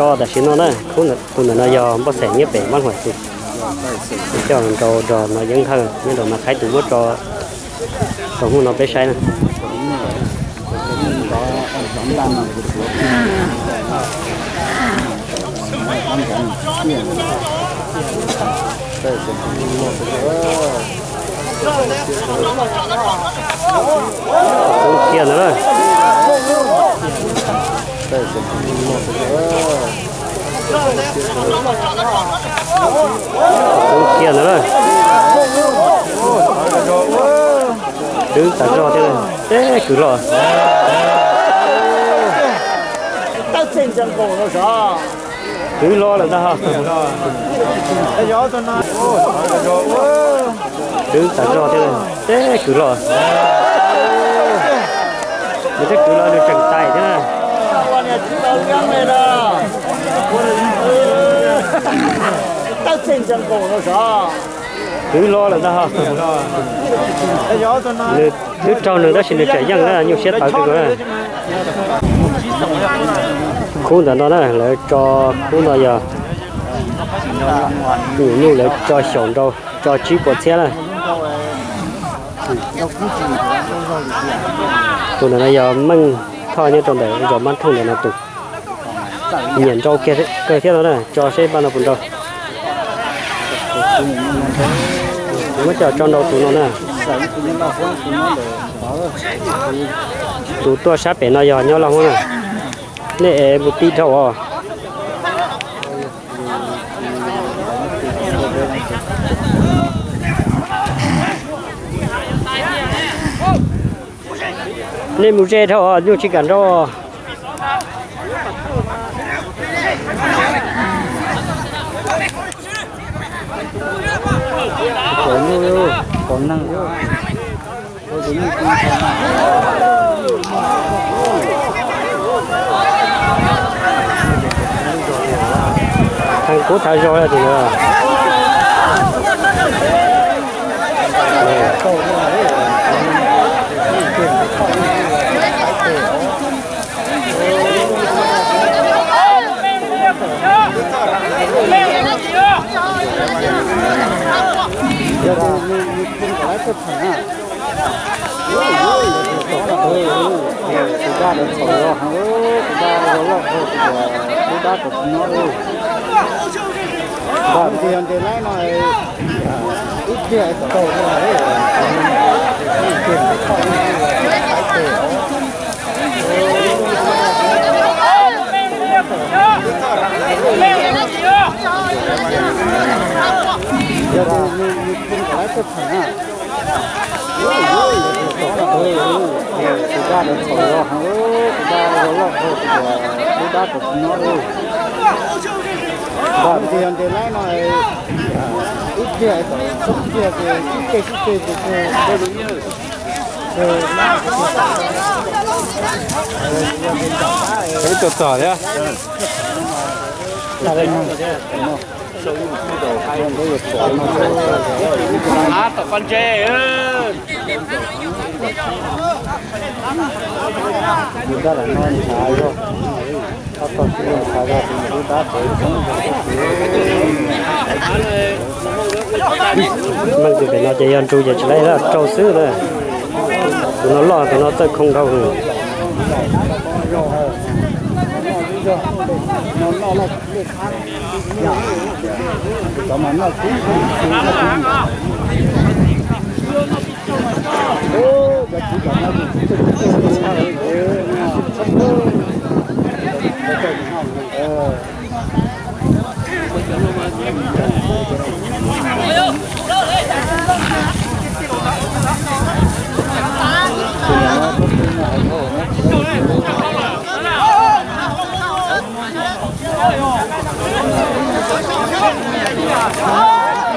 Tso tam sim no na, khub tus ntawm no yog npoj xeem nyob pem Mab Huam xwb. Coj nrau nrog no Yeeb Thawj nyob rau Mab Qhaib tus muab tso rau hnub no peb saib na. Kiag ntawd na. Kiag ntawd na. Twb tas zog thiab, teb kwv los. Twb los lawm ntag. Twb tas zog thiab, teb kwv los. Nws teb kwv los nws tseem tais thiab na. Twb los lawm ntag. Nws twb raug nws tab sis nws tseem yeej na, nyuaj siab tawv kawg nkaus na. Khub ntawm no na, lawv tso khub no yog nyuam nyuj, lawv tso xyaum nrau, tso tsib puas txhiab na. Tus ntawm no yog Meej Thoj nyob rau ntawm zos Mab Thooj ntawm no tus. Nyiam nrau kiag kawg thiab no na, tso seb npaj no puas nrau. Muab coj tso nrau tus no na. Tus tuaj sab pem no yog nyob Laj Huab na. Nej es mus tib dhau os. Nej mus ze dhau os, nyuj tsis kam nrau. Thav kub thav zog tus ntawd. Tus dab ntawd txhaum zog heev, tus dab zog loj kawg, tus dab tom tsis nyob li. Tus dab ntawd yog ntes laib no, ib pliag tau li. Yog tus nws, nws, nws kom laib tuaj txheem na. Tus dab ntawd txhaum zog heev, tus dab zog loj kawg, tus dab tom tsis nyob li. Tus dab ntawd yog ntes laib no, ib pliag kom txog ib pliag ces sib ceg sib ceg ces, ib tug txog thiab. Tom qab ntse. Meej tus pem no ces yog nrug ces tsis laib, raug xwb na. Tus no loj, tus no txawj khoo dhau.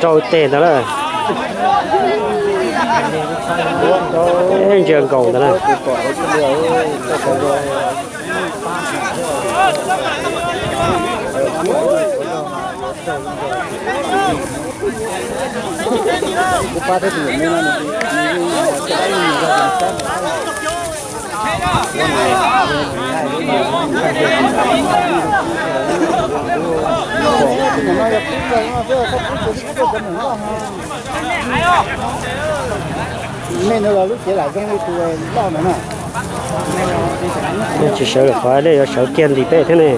Rau tes ntawd na. Ntsia nkaus ntawd na. Nej no los lub cev lam zoo li tus loj no na. Nej tsis sawv lawm qhov nej yuav sawv kiag ntim peb thiab ne.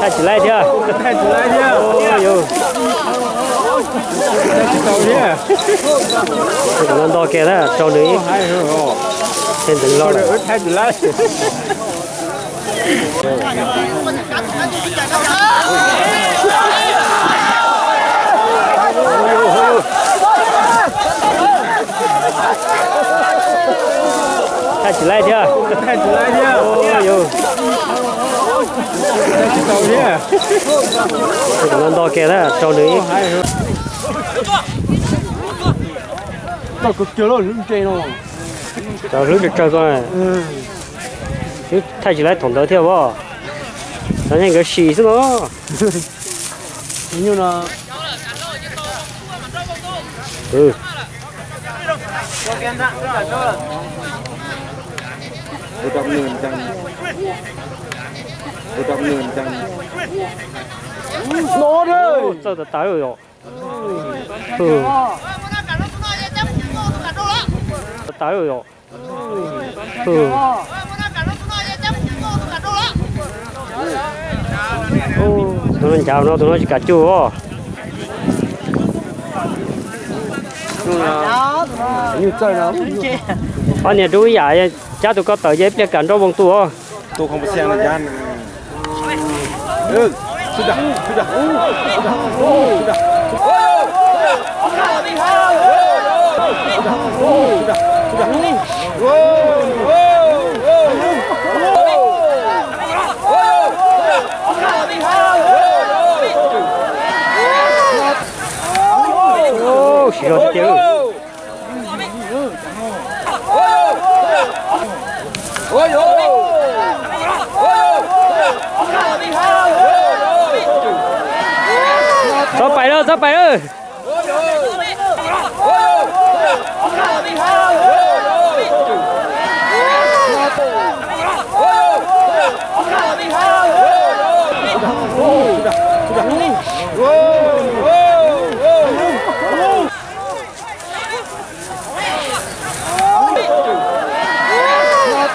Thaij tsis laib thiab. Thaij tsis laib thiab. Ua yus, thaij tsis tau thiab. Ntog kiag na, rau nws ib teg ntxeev los lawm. Thaij tsis laib. Thaij tsis laib thiab. Thaij tsis laib thiab. Ua yus, thaij tsis tau thiab. Ntog kiag na, rau nws ib. Tau kawg kiag lub ntses no. Cov hlwb tsawg tsawg ko. Twb thaij tsis laib thaum ntawd thiab os. Cov neeg nkawd sim xwb no. Nyuj no. Txawj tas tas yom. Tawv yom. Tus no ncav no, tus no tsis kam cuj os. Ob niag dub ib yam, cab tus ko tawm ces ib pliag kam nrau voos tus os. Siv zog tiag tiag. Txhob pais lawm, txhob pais lawm.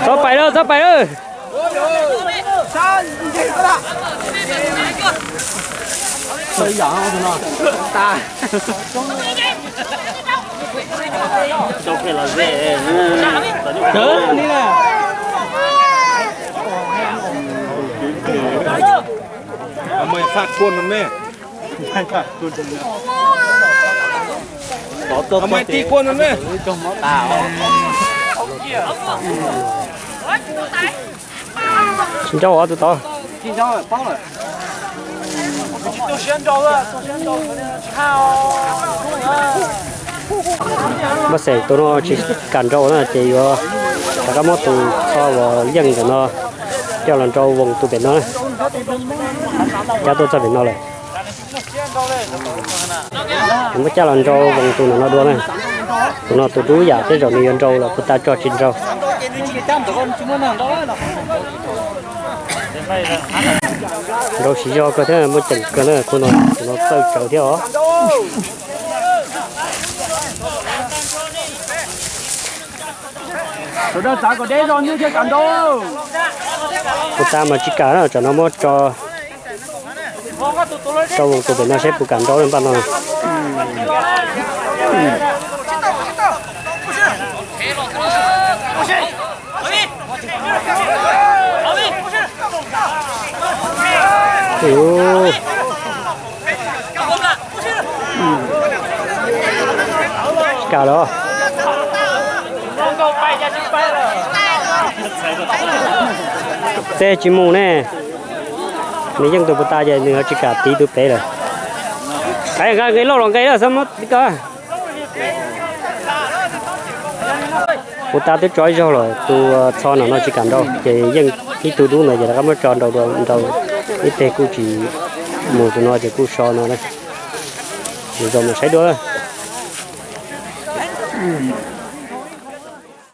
Txhob pais lawm, txhob pais lawm. Mej faj kuaj no ne. Mej ti kuaj no ne. Tsis nrau os tus tod. Npaj xeem tus no tsis kam nrau na ces yuav rov qab muab tus txho uas yeej ntawm no coj los nrau voos tus pem no na. Cab tuaj txog pem no lawm. Muab cab los nrau voos tus ntawm no dua na. Tus no tus dub yam tej zaum nws yuav nrau los puag ta tso tsis nrau. Nrau siv zog kawg thiab muaj ceem kawg na, tus no tus no txawj tsawv thiab os. Puag ta mas tsis kam na, tsam no muab tso rau voos tus pem no seb puas kam nrau npaj no. Kam los. Tej tsis mus ne. Nws yeej tus puag ta ces nws ho tsis kam tiv tus pem lawm. Qab nqa nqe loj los nqe lawm xwb muab ko. Kuv tab twb tso ib zaug lawm, tus txho no no tsis kam nrau ces yeej ib tug dub ntawd ces rov qab muab tso nrau dua nrau ib teg kuj tsis mus tus no ces kuj so no na. Zoo mus saib dua.